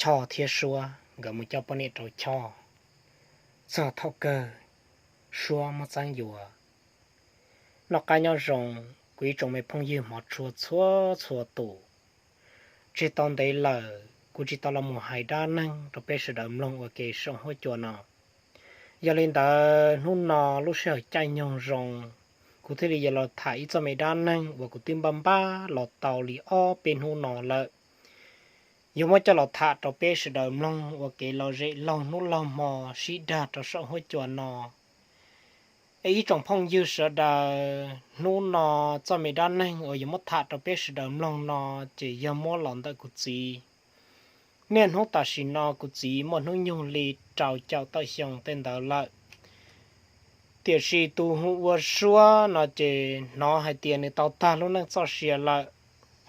Choj thiab Suab nkawd mus coj poj niam rau Choj. Txog thaum kawg Suab muab txeeb yuav. Noj qab nyob zoo, kuv ib tsoom me phooj ywg hmov tshua txhua txhua tus, tseg tau ntev lawm kuv tsis tau los mus hais dab neeg rau peb sawv daws mloog ua ke saum huab cua no. Yog li ntawd hnub no lub sij hawm caij nyoog zoo, kuv thiaj li yuav los tham ib txoj me dab neeg uas kuv twb npaj npaj los tau li ob peb hnub no lawm. Yuav muab coj los tham rau peb sawv daws mloog ua kev lom zem laug hnub laug hmo sib dag rau saum huab cua no. Es ib tsoom phooj ywg sawv daws, hnub no txoj me dab neeg uas yuav muab tham rau peb sawv daws mloog no ces yog muab los ntawm kuv txiv. Niaj hnub tam sim no kuv txiv muaj hnub nyoog li rau caum tawm xyoo tej ntawd lawm. Tiam sis tus hu ua Suab no ces hnov hais tias nws tau tag lub neej txoj sia lawm,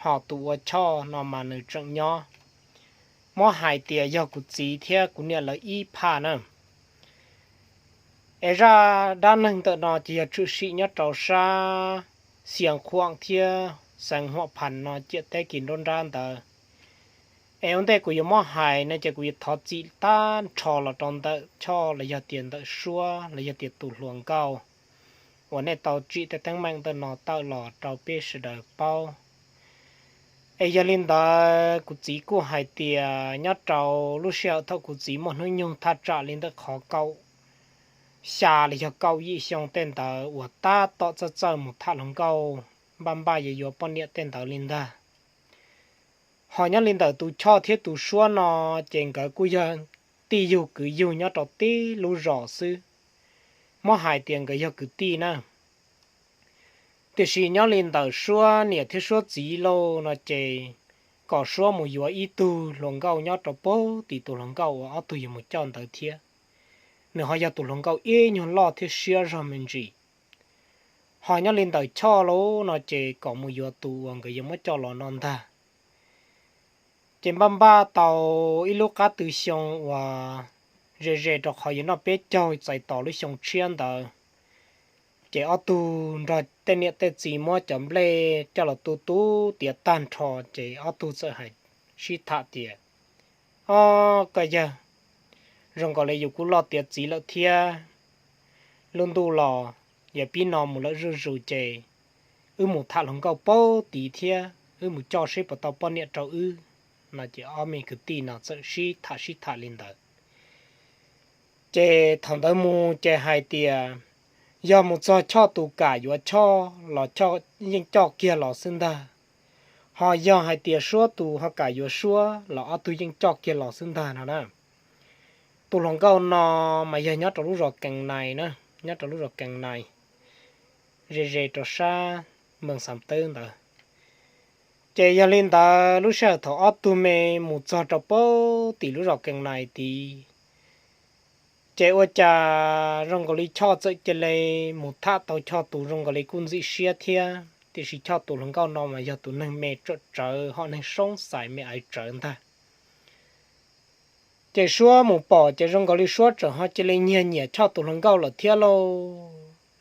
ho tus ua Choj no mas nws tseem nyob. Muab hais tias yog kuv txiv thiab kuv niam lawv ib phaj na. Es zaj dab neeg ntawm no ces yog tshwm sim nyob rau sab Xias Khuam thiab xeev Huam Phas no ciam teb kis nruab nrab ntawd. Es ua ntej kuv yuav muab hais no ces kuv yuav thov txim tag nrho los rau ntawm Choj los yog tias ntawm Suab los yog tias tus hluas nkauj uas nej tau tsim tej teeb meem ntawm no tawm los rau peb sawv daws paub. Es yog li ntawd kuv txiv kuj hais tias nyob rau lub sij hawm thaum kuv txiv muaj hnub nyoog thaj tsam li ntawm qhov kaum xya los yog kaum yim xyoo tej ntawd uas tab tom txawj txawj mus tham hluas nkauj, npaj npaj yuav yuav poj niam tej ntawd li ntag. Ho nyob li ntawm tus Choj thiab tus Suab no ces nkawd kuj yog tij yug kwv yug nyob rau tib lub zos xwb, muab hais tias nkawd yog kwv tij na. Tiam sis nyob li ntawm Suab niam thiab Suab txiv lauj no ces kom Suab mus yuav ib tug hluas nkauj nyob rau pem tim tus hluas nkauj uas ob tug yuav mus coj ntawd thiab. Nws ho yog tus hluas nkauj ib nyuag loj thiab siab zog me ntsis. Ho nyob li ntawm Choj lauj no ces kom mus yuav tus uas nkawd yuav muab coj los no ntag. Ces npaj npaj tau ib lub qab tw xyoo uas ze ze rau qhov yuav noj peb caug txais tos lub xyoo tshiab ntawd, ces ob tug nrog tej niam tej txiv muab cov nplej coj los tu tu tiav tag nrho, ces ob tug txawm hais sib tham tias, Ob, koj yawg, zoo nkaus li yus kuj loj tiav txiv lawm thiab, lub ntuj los yuav pib no mus lawm zuj zus ces wb mus tham hluas nkauj paub tid thiab wb mus coj seb puas tau poj niam rau wb no. Ces ob me kwv tij no txawm sib tham sib tham li ntawd. Ces thaum ntawd mus ces hais tias yog mus txog Choj tus kam yuav Choj los Choj yeej coj kiag los xwb ntag. Ho yog hais tias Suab tus ho kam yuav Suab los ob tug yeej coj kiag los xwb ntag no na. Tus hluas nkauj no mas yog nyob rau lub zos Kees Nais na, nyob rau lub zos Kees Nais, ze ze rau sab Mees Xas Tawb ntawd. Ces yog li ntawd lub sij hawm thaum ob tug me mus txog rau pem tim lub zos Kees Nais tid, ces ua cas zoo nkaus li Choj txawm cia li mus tham tau Choj tus zoo nkaus li kuj ntxim siab thiab, tiam sis Choj tus hluas nkauj no mas yog tus neeg me tsawm tsawv ho neeg soob xais me aiv tsawv ntag. Ces Suab mus pom ces zoo nkaus li Suab tseem ho cia li nyiag nyiam Choj tus hluas nkauj lawm thiab lauj.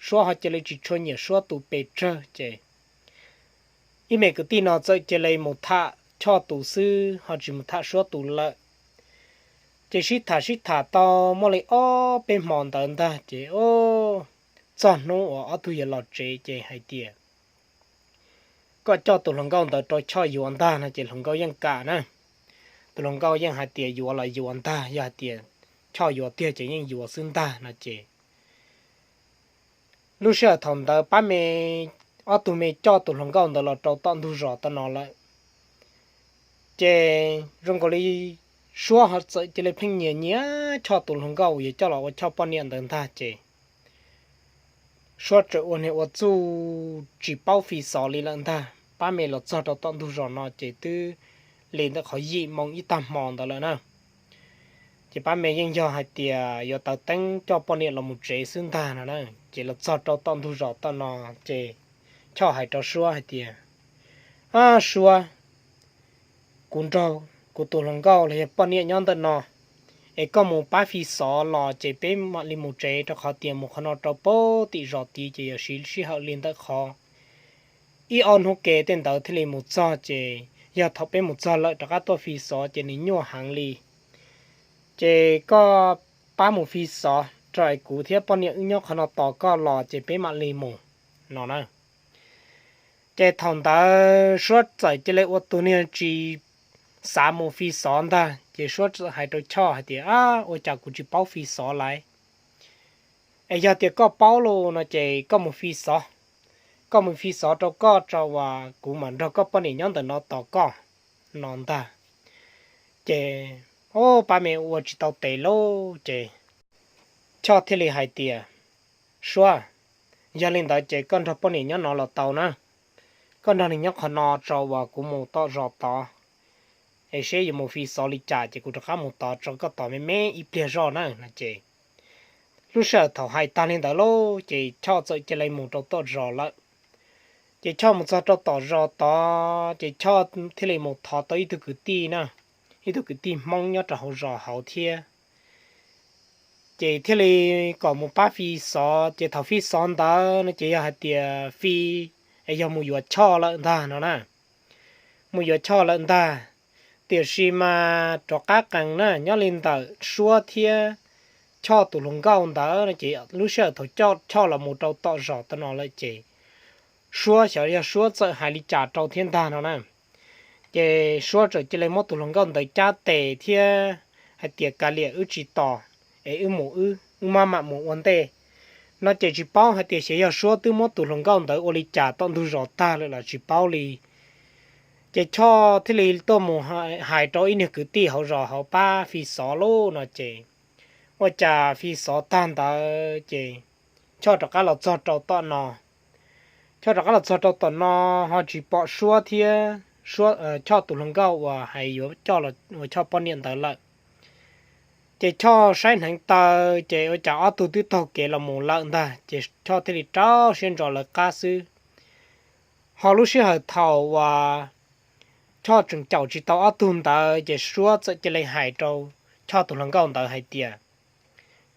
Suab ho cia li tsis tshua nyiam Suab tus pes tsawg ces ib me kwv tij no txawm cia li mus tham Choj tus xwb ho tsis mus tham Suab tus lawm. Ces sib tham sib tham tau muaj li ob peb hmo ntawd ntag ces txog hnub uas ob tug yuav los tsev ces hais tias, Koj coj tus hluas nkauj ntawd rau Choj yuav ntag no ces hluas nkauj yeej kam na. Tus hluas nkauj yeej hais tias yuav los yuav ntag, yog hais tias Choj yuav tiag ces yeej yuav xwb ntag no ces lub sij hawm thaum ntawd pab me, ob tug me coj tus hluas nkauj ntawd los rau tom ntug zos tom no lawm. Ces zoo nkaus li Suab ho txawm cia li pheej nyias nyias Choj tus hluas nkauj uas yuav coj los ua Choj poj niam ntawd ntag ces Suab tseem ua niag ua txuj tsis paub fi xov li lawm ntag. Pab me los txog rau tom ntug zos no ces twb li ntawm qhov yim moo ib tag hmo ntawd lawm na. Ces pab me yeej yog hais tias yuav taws teeb coj poj niam los mus tsev xwb ntag no na. Ces los txog rau tom ntug zos tom no ces Choj hais rau Suab hais tias, Ab Suab, kuv nrog kuv tus hluas nkauj los yog poj niam nyob ntawm no, es koj mus pab fi xov los ces peb mam li mus tsev rau qhov tias mus qhov no rau pem tim zos tid ces yuav siv sij hawm li ntawm qhov ib ob hnub ke tej ntawd thiaj li mus txog ces yog thaum peb mus txog lawm rov qab tuaj fi xov ces nws nyuaj heev li. Ces koj pab mus fi xov rau es kuv thiab poj niam wb nyob qhov no tos koj los ces peb mam li mus no na. Ces thaum ntawd Suab txawm cia li ua tus niag tsis xav mus fi xov ntag, ces Suab txawm hais rau Choj hais tias, Ab, ua cas kuv tsis paub fi xov lawm? Es yog tias koj paub los no ces koj mus fi xov, koj mus fi xov rau koj tso uas kuv mam nrog koj poj niam nyob ntawm no tos koj no ntag. Ces, o, pab me ua tsis tau tes lauj, ces Choj thiaj li hais tias, Suab, yog li ntawd ces koj nrog poj niam nyob no los tau na. Koj nrog nws nyob qhov no tso uas kuv mus tom zos tod, es seb yuav mus fi xov li cas ces kuv rov qab mus tod tso koj tos me me ib pliag zoj na no ces, lub sij hawm thaum hais tag li ntawd lauj ces Choj txawm cia li mus rau tom zos lawm. Ces Choj mus txog rau tom zos tod ces Choj thiaj li mus thov tau ib tug kwv tij na, ib tug kwv tij Hmoob nyob rau hauv zos hauv thiab. Ces thiaj li kom mus pab fi xov, ces thaum fi xov ntawd no ces yog hais tias fi, es yog mus yuav Choj lawm ntag no na. Mus yuav Choj lawm ntag, tiam sis mas rov qab qees na, nyob li ntawm Suab thiab Choj tus hluas nkauj ntawd no ces lub sij hawm thaum Choj los mus rau tom zos tau no lawm ces Suab xyov yog Suab txawm hais li cas rau thiab ntag no na. Ces Suab txawm cia li muab tus hluas nkauj ntawd cab tes thiab hais tias, Kav liam, wb tsis tos, es wb mus wb, wb maj mam mus ua ntej no ces tsis paub hais tias xyov yog Suab twb muab tus hluas nkauj ntawd ua li cas tom ntug zos tag lawm los tsis paub li. Ces Choj thiaj li tuaj mus hais rau ib niag kwv tij hauv zos hauv pab fi xov lauj no ces, ua cas fi xov tag ntawd ces Choj rov qab los txog rau tom no. Choj rov qab los txog rau tom no ho tsis pom Suab thiab Choj tus hluas nkauj uas hais yuav coj los ua Choj poj niam ntawd lawm. Ces Choj saib hneev taw ces ua cas ob tug twb taug kev los mus lawm ntag, ces Choj thiaj li rau siab ntso lawv qab xwb. Ho lub sij hawm thaum uas Choj tseem caum tsis tau ob tug ntawd ces Suab txawm cia li hais rau Choj tus hluas nkauj ntawd hais tias,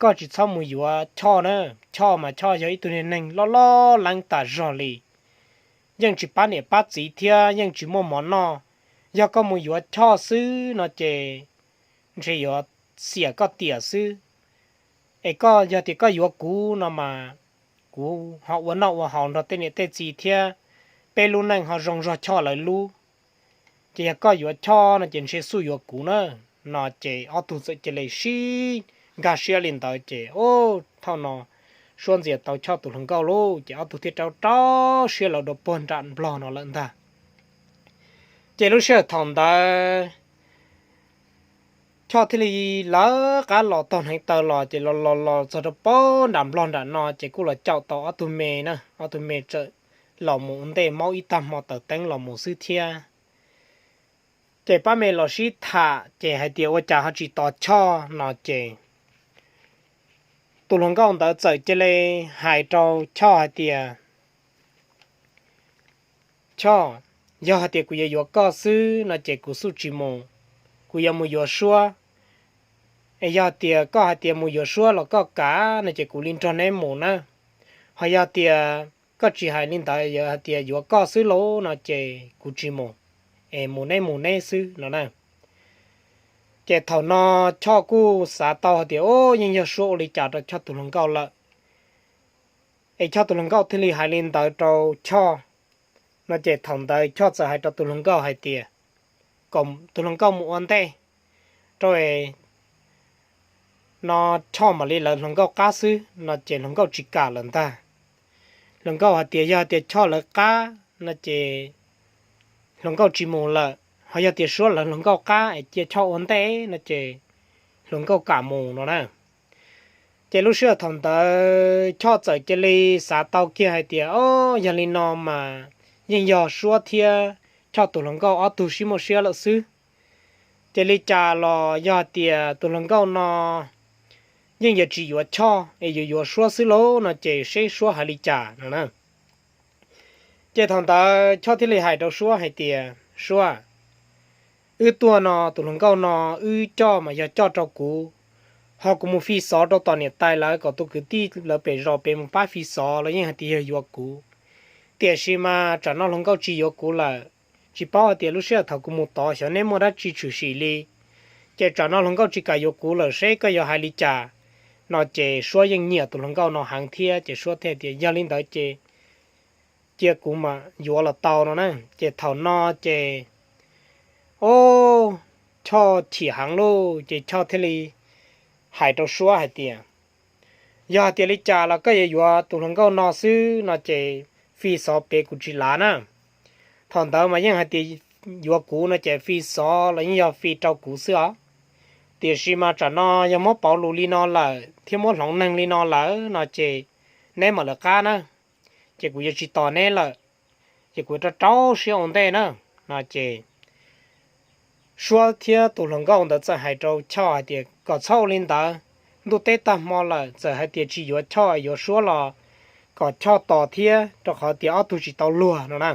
Koj tsis txhob mus yuav Choj na, Choj mas Choj yog ib tug niag neeg loj loj leeb tas zog li, yeej tsis pab niam pab txiv thiab yeej tsis muaj mov noj. Yog koj mus yuav Choj xwb no ces ntshe yuav xiam koj tiam xwb. Es koj yog tias koj yuav kuv no mas kuv ho ua noj ua haus nrog tej niam tej txiv thiab peb lub neej ho zoo zog Choj lawv lub. Ces yog koj yuav Choj no ces ntshe xub yuav kuv na. No ces ob tug txawm cia li sib nkag siab li ntawd ces, o, thaum no Suab ntxias tau Choj tus hluas nkauj lauj ces ob tug thiaj rau rau siab lawv dua puag nram nplog no lawm ntag. Ces lub sij hawm thaum ntawd Choj thiaj li lawv qab los taug hneev taw los ces los los los txog rau puag nram nplog nram no ces kuj los caum tau ob tug me na, ob tug me txawm los mus ua ntej maub ib tag hmo taws teeb los mus xwb thiab. Ces pab me los sib tham ces hais tias ua cas ho tsis tos Choj no ces tus hluas nkauj ntawd txawm cia li hais rau Choj hais tias, Choj, yog hais tias kuv yuav yuav koj xwb no ces kuv xub tsis mus, kuv yuav mus yuav Suab. Es yog tias koj hais tias mus yuav Suab los koj kam no ces kuv li nrog neb mus na. Ho yog tias koj tsis hais li ntawd, yog hais tias yuav koj xwb lauj no ces kuv tsis mus, es mus neb mus neb xwb no na. Ces thaum no Choj kuj xav tau hais tias, o, yeej yog Suab ua li cas rau Choj tus hluas nkauj lawm. Es Choj tus hluas nkauj thiaj li hais li ntawd rau Choj no ces thaum ntawd Choj txawm hais rau tus hluas nkauj hais tias, kom tus hluas nkauj mus ua ntej rau no Choj mam li lawv hluas nkauj qab xwb no ces hluas nkauj tsis kam lawm ntag. Hluas nkauj hais tias yog tias Choj lawv qab no ces hluas nkauj tsis mus lawm, ho yog tias Suab lawv hluas nkauj qab es cia Choj ua ntej no ces hluas nkauj kam mus no na. Ces lub sij hawm thaum ntawd Choj txawm cia li xav tau kiag hais tias, o, yog li no mas yeej yog Suab thiab Choj tus hluas nkauj ob tug sib muaj siab lawm xwb. Ces li cas los yog tias tus hluas nkauj no yeej yuav tsis yuav Choj es yuav yuav Suab xwb lauj no ces seb Suab hais li cas no na. Ces thaum ntawd Choj thiaj li hais rau Suab hais tias, Suab, wb tuaj no tus hluas nkauj no wb coj mas yog coj rau kuv, ho kuv mus fi xov rau tom niam tais lawv kom tus kwv tij lawv pem zos pem mus pab fi xov los yeej hais tias yog yuav kuv. Tiam sis mas tsam no hluas nkauj tsis yuav kuv lawm, tsis paub hais tias lub sij hawm thaum kuv mus tod xyov neb muaj dab tsi tshwm sim li. Ces tsam no hluas nkauj tsis kam yuav kuv lawm seb koj yuav hais li cas? No ces Suab yeej nyiam tus hluas nkauj no heev thiab ces Suab thiaj tias yog li ntawd ces cia kuv mam yuav los tau no na. Ces thaum no ces, o, Choj chim heev lauj, ces Choj thiaj li hais rau Suab hais tias, yog hais tias li cas los koj yuav yuav tus hluas nkauj no xwb no ces fi xov pem kuv tsis lav na. Thaum ntawd mas yeej hais tias yuav kuv no ces fi xov los yeej yog fi rau kuv xwb os. Tiam sis mas tsam no yog muab pauv lus li no lawm thiab muab hloov neeg li no lawm no ces neb mam lawv qab na, ces kuv yuav tsis tos neb lawm, ces kuv rau rau siab ua ntej na. No ces Suab thiab tus hluas nkauj ntawd txawm hais rau Choj hais tias kom txhob ua li ntawd, ntuj teb tag hmo lawm txawm hais tias tsis yuav Choj yuav Suab los kom Choj tos thiab rau qhov tias ob tug tsis tau luag no na.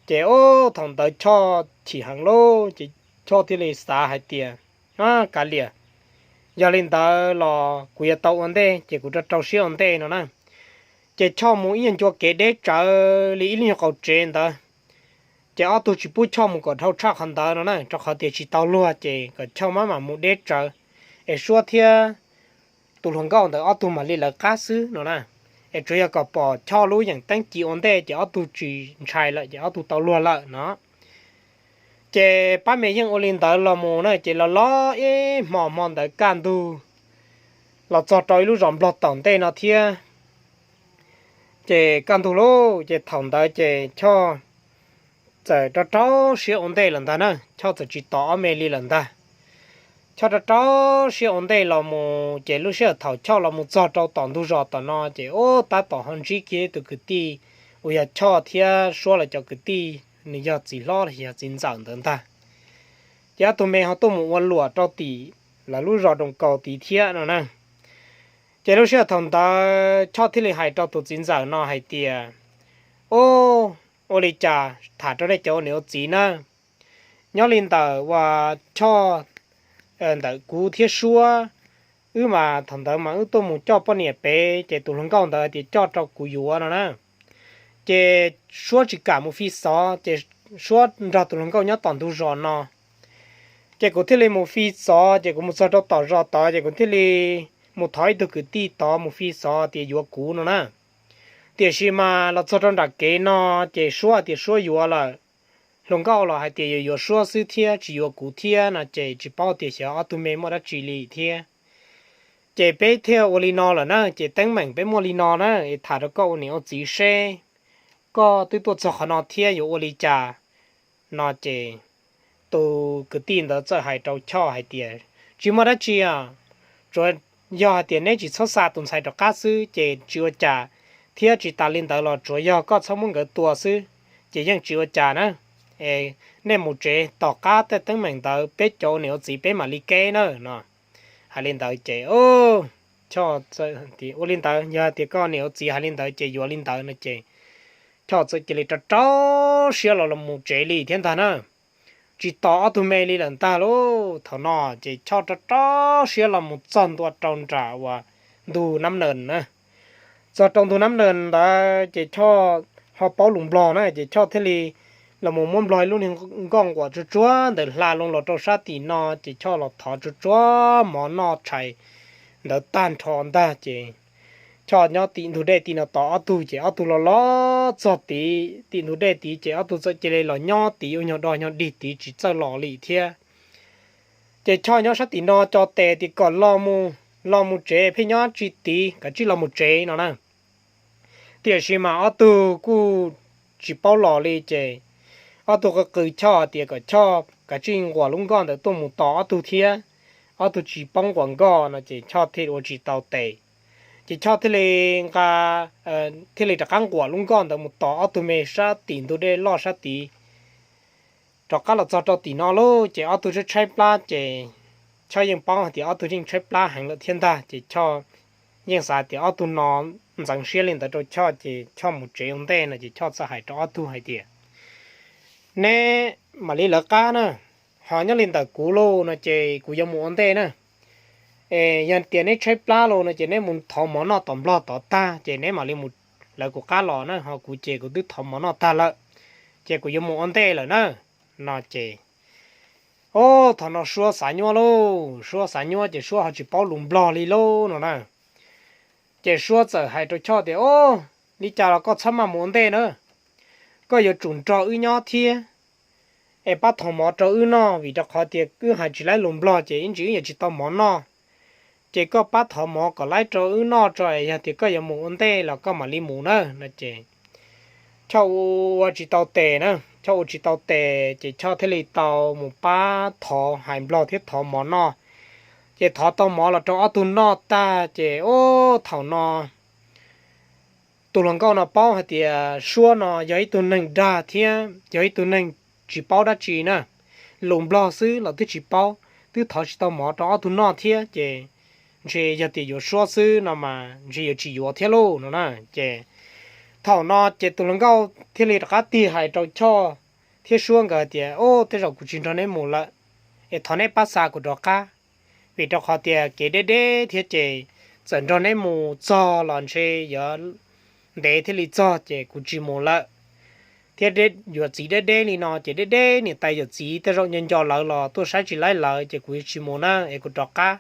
Ces ub thaum ntawd Choj chim heev lauj, ces Choj thiaj li xav hais tias, kav liam, yog li ntawd los kuv yuav tau ua ntej ces kuv rau rau siab ua ntej no na. Ces Choj mus ib nyuag ncua kev deb tsawv li ib lub nyuag qaum tsev ntawd. Ces ob tug tsis pub Choj mus kom dhau tshaj qhov ntawd no na, rau qhov tias tsis tau luag ces kom Choj maj mam mus deb tsawv, es Suab thiab tus hluas nkauj ntawd ob tug mam li lawv qab xwb no na. Es tsuas yog kom pom Choj lub yeem teeb ci ua ntej ces ob tug tsis ntshai lawm ces ob tug tau luag lawm no. Ces pab me yeej ua li ntawd los mus na, ces los los ib hmo hmo ntawd kaj ntug los txog rau ib lub zos Nplog tom ntej no thiab. Ces kaj ntug lauj, ces thaum ntawd ces Choj txawm rau rau siab ua ntej lawm ntag na, Choj txawm tsis tos ob me li lawm ntag. Choj rau rau siab ua ntej los mus, ces lub sij hawm thaum Choj los mus txog rau tom ntug zos tom no ces ub tab tom ho ntsib kiag tus kwv tij uas yog Choj thiab Suab lawv cov kwv tij, nws yog txiv hlob los yog txiv ntxawm ntawd ntag. Ces ob tug me ho tuaj mus ua luam rau tim lawv lub zos Doos Kaus tid thiab no na. Ces lub sij hawm thaum ntawd Choj thiaj li hais rau tus txiv ntxawm no hais tias, ub, ua li cas tham rau nej cov ua niam ua txiv na, nyob li ntawm uas Choj, ntawm kuv thiab Suab, wb mas thaum ntawd mas wb tuaj mus coj poj niam pem ces tus hluas nkauj ntawd hais tias coj rau kuv yuav no na. Ces Suab tsis kam mus fi xov ces Suab nrog tus hluas nkauj nyob tom ntug zos no. Ces kuv thiaj li mus fi xov, ces kuv mus txog rau tom zos tod ces kuv thiaj li mus thov ib tug kwv tij tod mus fi xov tias yuav kuv no na. Tiam sis mas los txog rau nram kev no ces Suab tias Suab yuav lawm, hluas nkauj los hais tias yuav yuav Suab xwb thiab tsis yuav kuv thiab no ces tsis paub tias xyov ob tug me muaj dab tsi li thiab. Ces peb thiaj ua li no lawm na, ces teeb meem peb muaj li no na, es tham rau koj ua niam ua txiv seb koj twb tuaj txog qhov no thiab yuav ua li cas no ces tus kwv tij ntawd txawm hais rau Choj hais tias, tsis muaj dab tsi os, tsuas yog hais tias neb tsis txhob xa tus ntxhais rov qab xwb ces tsis ua cas, thiab tsis tas li ntawd los tsuas yog koj txhob muab nkawd tua xwb ces yeej tsis ua cas na. Es nej mus tsev, tom qab tej teeb meem ntawd peb cov ua niam ua txiv peb mam li keb na no. Hais li ntawd ces Choj, ua li ntawd yog tias koj niam ua txiv hais li ntawd ces yuav li ntawd no ces Choj txawm cia li rau rau siab los los mus tsev li thiab ntag na. Tsis tos ob tug me li lawm ntag lauj. Thaum no ces Choj rau rau siab los mus txog ntua rau nram uas ntug Nab Nees na. Txog rau ntug Nab Nees ntawd ces Choj ho paub lus Nplog na, ces Choj thiaj li los mus muab Nplog ib lub niag nkoj nquam tsuag tsuag ntawd hla loo los rau sab tim no, ces Choj los thov tsuag tsuag mov noj tshais ntawd tag nrho ntag ces Choj nyob tim ntug dej tim no tos ob tug, ces ob tug los los txog tid tim ntug dej tid ces ob tug txawm cia li los nyob tid ua nyuag do nyuag dig tid tsis txawj los li thiab. Ces Choj nyob sab tim no co tes tias kom los mus, los mus tsev, pheej nyob tsis tid, kav tsij los mus tsev no na. Tiam sis mas ob tug kuj tsis paub los li ces ob tug qw qw Choj tias kom Choj kav tsij nquam lub nkoj ntawd tuaj mus tos ob tug thiab, ob tug tsis paub nquam nkoj no ces Choj thiaj ua tsis tau tes. Ces Choj thiaj li nqa, thiaj li rov qab nquam lub nkoj ntawd mus tos ob tug me sab tim ntug dej loj sab tid. Rov qab los txog rau tim no lauj, ces ob tug tshaib tshaib plab ces Choj yeej paub hais tias ob tug yeej tshaib plab heev lawm thiab ntag, ces Choj yeej xav tias ob tug no ntxeev siab li ntawd rau Choj ces Choj mus tsev ua ntej no ces Choj txawm hais rau ob tug hais tias, neb mam li lawv qab na, ho nyob li ntawm kuv lauj no ces kuv yuav mus ua ntej na. Es yog tias neb tshaib plab lauj no ces neb mus thov mov noj tom Nplog tod tag ces neb mam li mus lawv kuv qab los na, ho kuv ces kuv twb thov mov noj tag lawm. ces kuv yuav mus ua ntej lawm na, no ces, ob, thaum no Suab xav nyuaj lauj, Suab xav nyuaj ces Suab ho tsis paub lus Nplog li lauj no na. Ces Suab txawm hais rau Choj tias, Ob, li cas los koj txhob maj mus ua ntej na, koj yuav tsum nrog wb nyob thiab es pab thov mov rau wb noj, vim rau qhov tias wb hais tsis laib lus Nplog ces ib ntsis wb yuav tsis tau mov noj. Ces koj pab thov mov kom laib rau wb noj tso, yog tias koj yuav mus ua ntej los koj mam li mus na, no ces Choj ua tsis tau tes na, Choj ua tsis tau tes ces Choj thiaj li tau mus pab thov hais Nplog thiab thov mov noj. Ces thov tau mov los rau ob tug noj tag ces, ob, thaum no tus hluas nkauj no paub hais tias Suab no yog ib tug neeg dag thiab yog ib tug neeg tsis paub dab tsi na, lus Nplog xwb los twb tsis paub, twb thov tsis tau mov rau ob tug noj thiab ces ntshe yog tias yuav Suab xwb no mas ntshe yuav tsis yuav thiab lauj no na. Ces thaum no ces tus hluas nkauj thiaj li rov qab tig hais rau Choj thiab Suab nkawd tias, Ob, tej zaum kuv tsis nrog neb mus lawm, es thov neb pab xa kuv rov qab, vim rau qhov tias kev deb deb thiab ces txawm nrog neb mus txog los ntshe yuav ntev thiaj li txog ces kuv tsis mus lawm. Thiab yuav txiv deb deb li no ces deb deb niam tais yawm txiv tej zaum nco nco lawv los tuaj saib tsis laib lawv ces kuv tsis mus na, es kuv rov qab,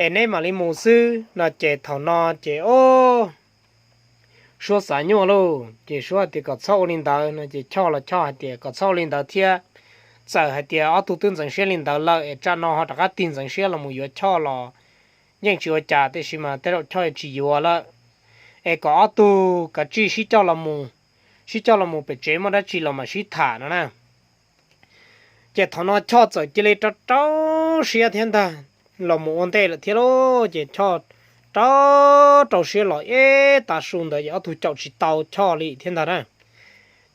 es neb mam li mus xwb no ces thaum no ces, ob, Suab xav nyuaj lauj, ces Suab tias kom txhob ua li ntawd no ces Choj los Choj hais tias kom txhob ua li ntawd thiab, txawm hais tias ob tug twb ntxeev siab li ntawd lawm es tsam no ho rov qab tig ntxeev siab los mus yuav Choj los yeej tsis ua cas, tiam sis mas tej zaum Choj yuav tsis yuav lawm, es kom ob tug kav tsij sib coj los mus, sib coj los mus pem tsev muaj dab tsi los mam sib tham no na. Ces thaum no Choj txawm cia li rau rau siab thiab ntag, los mus ua ntej lawm thiab lauj. Ces Choj rau rau siab los ib tav su ntawd ces ob tug caum tsis tau Choj li thiab ntag na.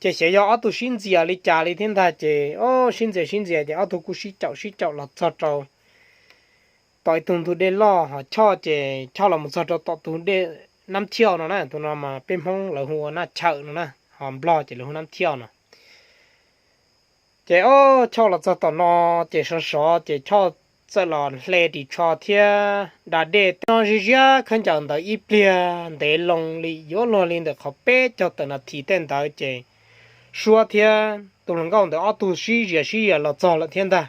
Ces xyov yog ob tug sib ntxias li cas li thiab ntag ces, ob, sib ntxias sib ntxias ces ob tug kuj sib caum sib caum los txog rau tom ib tug ntug dej loj, ho Choj ces Choj los mus txog rau tom tus dej Nab Thiauj no na, tus no mas peb Hmoob lawv hu ua Naj Chawm no na, ho Nplog ces lawv hu Nab Thiauj no. Ces ob, Choj los txog tom no ces sov sov ces Choj txawm los hle ris tsho thiab da dej tej no zig ziab khaub ncaws ntawd ib pliag ntev loo li yuav luag li ntawm qhov peb caug tawm nas this tej ntawd ces Suab thiab tus hluas nkauj ntawd ob tug sib zias sib zias los txog lawm thiab ntag.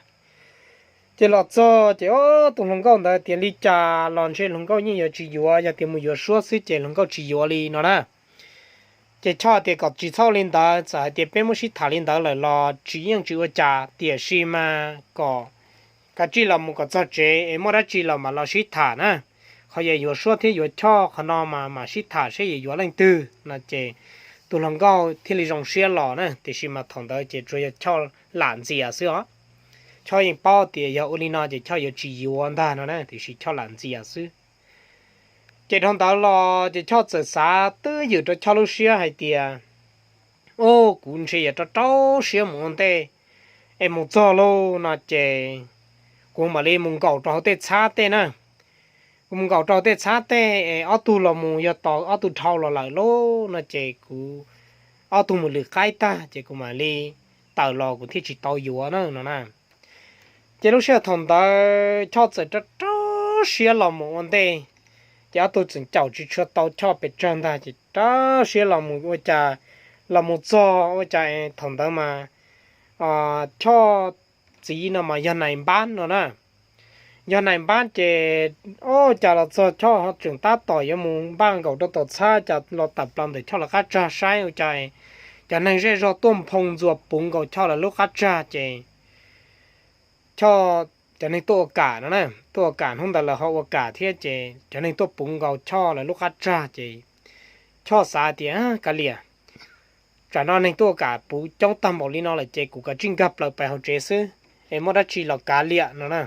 Ces los txog ces ob, tus hluas nkauj ntawd tias li cas los ntshe hluas nkauj yeej yuav tsis yuav, yog tias mus yuav Suab xwb ces hluas nkauj tsis yuav li no na. Ces Choj tias kom tsis txhob li ntawd, txawm hais tias peb muab sib tham li ntawd lawm los tsis yeej tsis ua cas, tiam sis mas kom kav tsij los mus kom txog tsev es muaj dab tsi los mam los sib tham na. Qhov yog yuav Suab thiab yuav Choj qhov no mas mam sib tham seb yuav yuav leej twg no ces tus hluas nkauj thiaj li zoo siab los na, tiam sis mas thaum ntawd ces tsuas yog Choj lam ntxias xwb os. Choj yeej paub tias yog ua li no ces Choj yuav tsis yuav ntag no na, tiam sis Choj lam ntxias xwb. Ces dhau ntawd los ces Choj txawm xav twb ywm rau Choj lub siab hais tias, Ub, kuv ntshe yuav rau rau siab mus ua ntej, es mus txog lauj no ces kuv mam li mus nkaum rau hauv tej txhab tej na. Kuv mus nkaum rau hauv tej txhab tej es ob tug los mus yog tos ob tug dhau los lawm lauj no ces kuv, ob tug mus lwm qaib tag ces kuv mam li tawm los kuv thiaj tsis tau yuav na no na. Ces lub sij hawm thaum ntawd Choj txawm rau rau siab los mus ua ntej, ces ob tug txawm caum tsis tshua tau Choj pes tsawg ntag ces rau siab los mus ua cas, los mus txog ua cas thaum ntawd mas Choj txiv no mas yog nais npab no na. Yog nais npab ces ua cas los txog Choj ho tseem tab tom yuav mus npaj nkaum rau tom txhab cas los tawm plaws ntawm Choj lawv qab tsag saib ua cas cov neeg zej zog tuaj nphoo ntxuas puv nkaus Choj lawv lub qab tsag ces Choj, cov neeg tuaj ua kam no na, tuaj ua kam hnub ntawd lawv ho ua kam thiab ces cov neeg tuaj puv nkaus Choj lawv lub qab tsag ces Choj xav tias, Kav liam, tsam no neeg tuaj ua kam puv coob tag npaum li no lawm ces kuv kav tsij nkag plaws pais hauv tsev xwb, es muaj dab tsi los kav liam no na.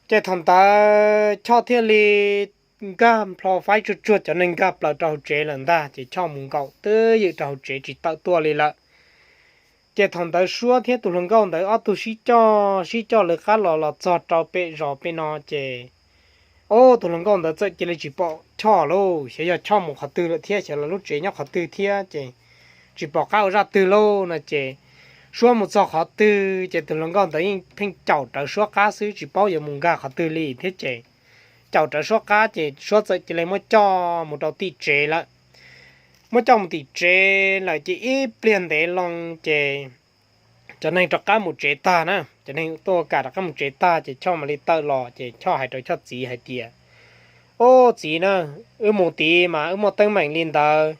Ces thaum ntawd Choj thiaj li nkag nplho faib tsuag tsuag cov neeg nkag plaws rau hauv tsev lawm ntag ces Choj mus nkaum twb ywm rau hauv tsev tsis tawm tuaj li lawm. Ces thaum ntawd Suab thiab tus hluas nkauj ntawd ob tug sib coj sib coj lawv qab los los txog rau pem zos pem no ces, ub, tus hluas nkauj ntawd txawm cia li tsis pom Choj lauj, xyov yog Choj mus qhov twg lawm thiab xyov lawv lub tsev nyob qhov twg thiab ces tsis pom qab ua zaj twg lauj no ces Suab mus txog qhov twg ces tus hluas nkauj ntawd yeej pheej caum rawv Suab qab xwb tsis paub yuav mus nkag qhov twg li thiab ces caum rawv Suab qab ces Suab txawm cia li muab coj mus rau tim tsev lawm. muab coj mus tim tsev lawm ces ib pliag ntev loo ces cov neeg rov qab mus tsev tag na, cov neeg tuaj ua kam rov qab mus tsev tag ces Choj mam li tawm los ces Choj hais rau Choj txiv hais tias, Ub txiv na, wb mus tid mas wb muaj teeb meem li ntawd.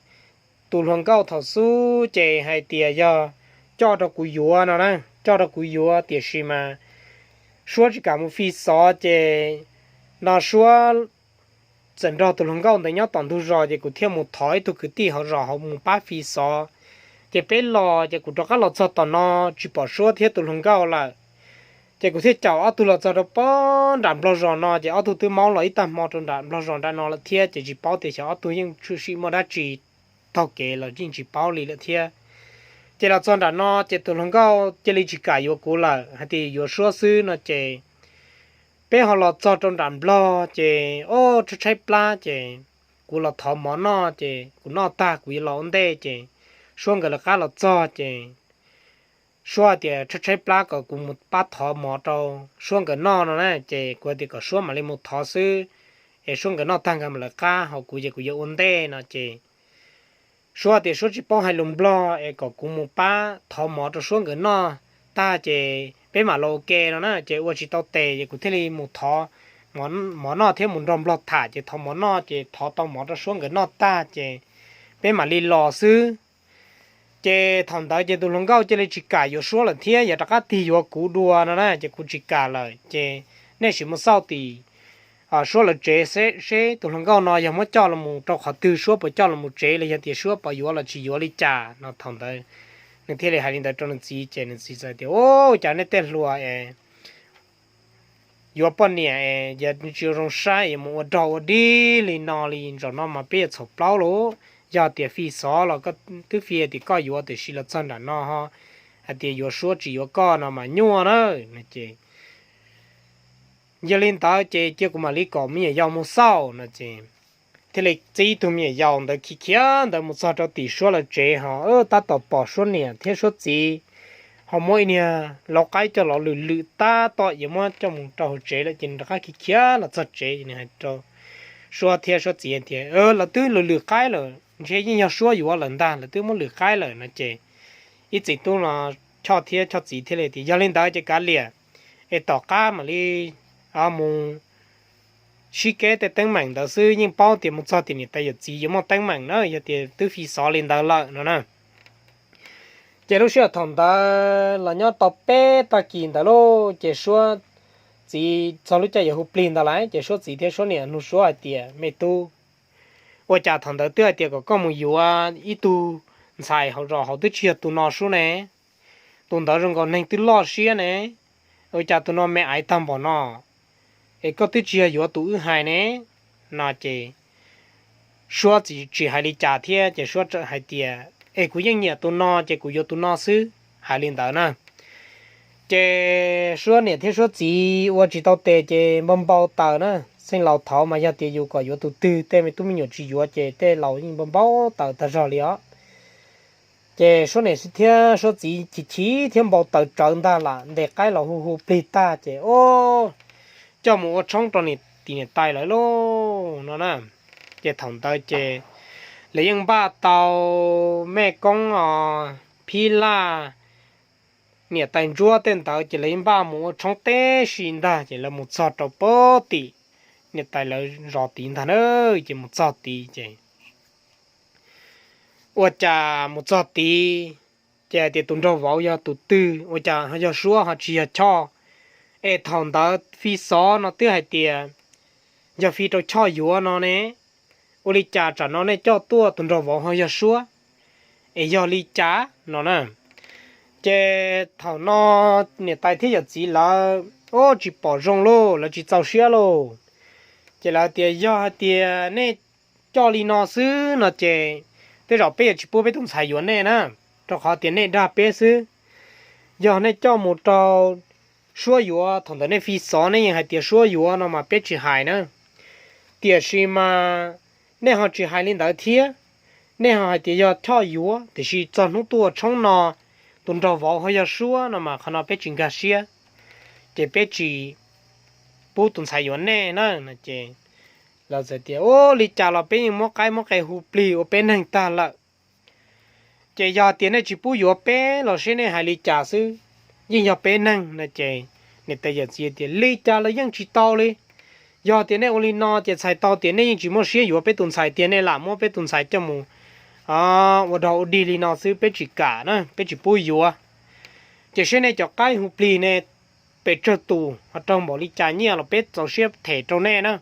Tus hluas nkauj thaum xub ces hais tias yog coj rau kuv yuav no na, coj rau kuv yuav tiam sis mas Suab tsis kam mus fi xov ces no Suab txawm nrog tus hluas nkauj ntawd nyob tom ntug zos ces kuv thiaj mus thov ib tug kwv tij hauv zos hauv mus pab fi xov. Ces peb los ces kuv rov qab los txog tom no tsis pom Suab thiab tus hluas nkauj lawm. Ces kuv thiaj caum ob tug los txog rau pem nram nplog zos no ces ob tug twb maub los ib tag hmo rau nram nplog zos nram no lawm thiab ces tsis paub tias xyov ob tug yeej tshwm sim muaj dab tsi taug kev los yeej tsis paub li lawm thiab. Ces los txog nram no ces tus hluas nkauj cia li tsis kam yuav kuv lawm hais tias yuav Suab xwb no ces peb ho los txog rau nram nplog ces ob tshaib tshaib plab ces kuv los thov mov noj ces kuv noj tag kuv yuav los ua ntej ces Suab nkawd lawv qab los txog ces Suab tias tshaib tshaib plab kom kuv mus pab thov mov rau Suab nkawd noj no na ces kuv tias kom Suab mam li mus thov xwb es Suab nkawd noj tag nkawd mam lawv qab ho kuv ces kuv yuav ua ntej no ces Suab tias Suab tsis paub hais lus nplog es kom kuv mus pab thov mov rau Suab nkawd noj tag ces peb mam los ua ke no na ces ua tsis tau tes ces kuv thiaj li mus thov mov noj thiab mus nrog nplog tham ces thov mov noj ces thov tau mov rau Suab nkawd noj tag ces peb mam li los xwb. Ces thaum ntawd ces tus hluas nkauj cia li tsis kam yuav Suab lawm thiab yog rov qab tig yuav kuv dua no na ces kuv tsis kam lawm ces nej sim mus xauj tim Suab lawv tsev seb tus hluas nkauj no yog muab coj los rau qhov twg, Suab puas coj los tsev los yog tias Suab puas yuav los tsis yuav li cas no. Thaum ntawd nws thiaj li hais li ntawd rau nws txiv ces nws txiv txawm tias, Ub, cas nej tej hluas es yuav poj niam es yog tsis zoo saib es mus ua rog ua dig li no li zaum no mas peb yuav txhaum plaub lauj. Yog tias fi xov los koj twb fi tias koj yuav tiam sis los txog nram no ho hais tias yuav Suab tsis yuav koj no mas nyuaj na. Ces yog li ntawd ces cia kuv mam li kom me nyuam yaus mus xauj no ces thiaj li txib ib tug me nyuam yaus ntawd khiav khiav ntawd mus txog rau tim Suab lawv tsev ho tab tom pom Suab niam thiab Suab txiv ho muab ib niag lauv qaib coj los lwm lwm tab tom yuav muab coj mus rau hauv tsev lawm ces nws rov qab khiav khiav los txog tsev ces nws hais rau Suab thiab Suab txiv tias, Lawv twb lwm lwm qaib lawm, ntshe yeej yog Suab yuav lawm ntag, lawv twb muab lwm qaib lawm no ces ib txiv tub no Choj thiab Choj txiv thiaj li tias, Yog li ntawd ces kav liam es tom qab mam li mus sib keb tej teeb meem ntawd xwb, yeej paub tias mus txog tias niam tais yawm txiv yuav muaj teeb meem na yog tias twb fi xov li ntawd lawm no na. Ces lub sij hawm thaum ntawd los nyob tau peb tag kis ntawd lauj ces Suab txiv txog lub caij yuav hu plig ntawd lawm ces Suab txiv thiab Suab niam nug Suab hais tias, Me tub, ua cas thaum ntawd twb hais tias kom koj mus yuav ib tug ntxhais hauv zos hauv twb tsis yog tus no sub ne? Tus ntawd zoo nkaus neeg twb loj siab ne, ua cas tus no me aiv tag npaum no es koj twb tsis yog yuav tus wb hais ne? No ces Suab tsis hais li cas thiab ces Suab hais tias, Es kuv yeej nyiam tus no ces kuv yuav tus no xwb, hais li ntawd na. Ces Suab niam thiab Suab txiv ua tsis tau tes ces npau npau taws na. Xeem laus thaud mas yog tias yus kom yuav tus twg tej me tub me nyuam tsis yuav ces tej laus yeej npau npau taws tag zog li os. Ces Suab niam thiab Suab txiv chim chim thiab npau taws tsawv ntag lam ntes qaib los hu hu plig tag ces, O, coj mus ua tshoob rau niam tais lawv lauj no na. Ces thaum ntawd ces lawv yeej npaj tau mej koob os, phib laj, niam tais ntsuab tej ntawd ces lawv yeej npaj mus ua tshoob teb si ntag ces lawv mus txog rau pem tim niam tais lawv zos tid ntag na. Ces mus txog tid ces ua cas mus txog tid ces hais tias tus nraug vauv yog tus twg, ua cas yog Suab ho tsis yog Choj? Es thaum ntawd fi xov no twb hais tias yog fi rau Choj yuav no ne, ua li cas tsam no nej coj tuaj tus nraug vauv ho yog Suab? Es yog li cas no na? Ces thaum no niam tais thiab yawm txiv lawv, O, tsis pom zoo lauj, lawv tsis txaus siab lauj. Ces lawv tias, Yog hais tias nej coj li no xwb no ces tej zaum peb yuav tsis pub peb tus ntxhais yuav nej na, rau qhov tias nej dag peb xwb. Yog nej coj mus rau Suab yuav, thaum ntawd nej fi xov nej yeej hais tias Suab yuav no mas peb tsis hais na. Tiam sis mas nej ho tsis hais li ntawd thiab, nej ho hais tias yog Choj yuav, tiam sis txog hnub tuaj tshoob no tus nraug vauv ho yog Suab no mas qhov no peb tsis nkag siab, ces peb tsis pub tus ntxhais yuav nej na no ces Lawv txawm tias, Ub, li cas los peb yeej muab qaib muab qe hu plig ua peb neeg tag lawm. Ces yog tias nej tsis pub yuav peb los seb nej hais li cas xwb, yeej yog peb neeg no. Ces niam tais yawm txiv tias, Li cas los yeej tsis tau li. Yog tias nej ua li no ces txhais tau tias nej yeej tsis muaj siab yuav peb tus ntxhais tiag, nej lam muab peb tus ntxhais coj mus ua dog ua dig li no xwb, peb tsis kam na, peb tsis pub yuav. Ces seb nej cov qaib hu plig ne, pes tsawg tus ho raug npaum li cas nyiaj los peb txaus siab them rau nej na.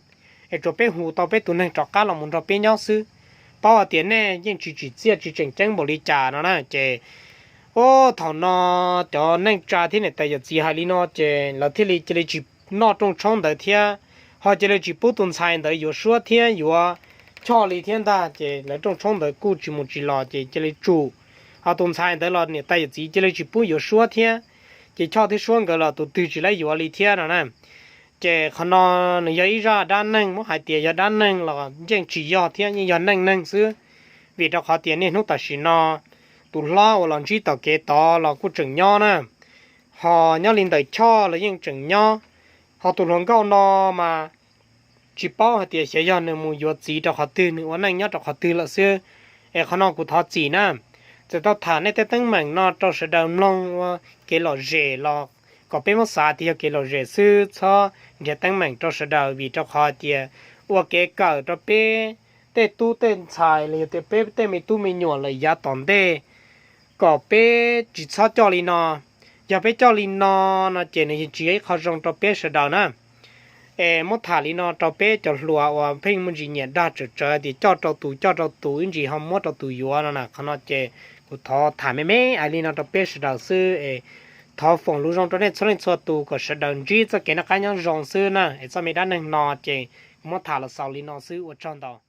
Es tsuas peb hu tau peb tus neeg rov qab los mus nrog peb nyob xwb, paub hais tias nej yeej tsis tsim txiaj tsis tseem ceeb npaum li cas no na. Ces ub, thaum no cov neej tsa thiab niam tais yawm txiv hais li no ces lawv thiaj li cia li tsis noj rooj tshoob ntawd thiab, ho cia li tsis pub tus ntxhais ntawd yuav Suab thiab yuav Choj li thiab ntag. Ces lawv rooj tshoob ntawd kuj tsis mus tsis los ces cia li tsum. Ho tus ntxhais ntawd los niam tais yawm txiv cia li tsis pub yuav Suab thiab, ces Choj thiab Suab nkawd los tus twg tsis laib yuav li thiab no na. Ces qhov no nws yog ib zaj dab neeg, muab hais tias yog dab neeg los yeej tsis yog thiab, yeej yog neej neeg xwb. Vim rau qhov tias niaj hnub tam sim no tus hlob uas los ntsib tom kev tod los kuj tseem nyob na, ho nyob li ntawm Choj los yeej tseem nyob. Ho tus hluas nkauj no mas tsis paub hais tias xyov yog nws mus yuav txiv rau qhov twg, nws ua neej nyob rau qhov twg lawm xwb. Es qhov no kuv thov txim na. Txawm tau tham nej tej teeb meem no rau sawv daws mloog ua kev lom zem los kom peb muab xav tias yog kev lom zem xwb, txhob nrhiav teeb meem rau sawv daws, vim rau qhov tias ua kev kawm rau peb tej tub tej ntxhais los yog tias peb tej me tub me nyuam lawm yav tom ntej, kom peb tsis txhob coj li no. Yog peb coj li no no ces nws tsis yog ib qho zoo rau peb sawv daws na. Es muab tham li no rau peb cov hluas uas pheej muaj ntsis nyiam dag tsawm tsawv tias coj rau tus, coj rau tus, ib ntsis ho muab rau tus yuav no na. Qhov no ces kuv thov tham me me ais li no rau peb sawv daws xwb es thov foom lus zoo rau nej txhua leej txhua tus kom sawv daws ntsib txoj kev noj qab nyob zoo xwb na. Es txoj me dab neeg no ces kuv muab tham los xaus li no xwb, ua tsaug ntau.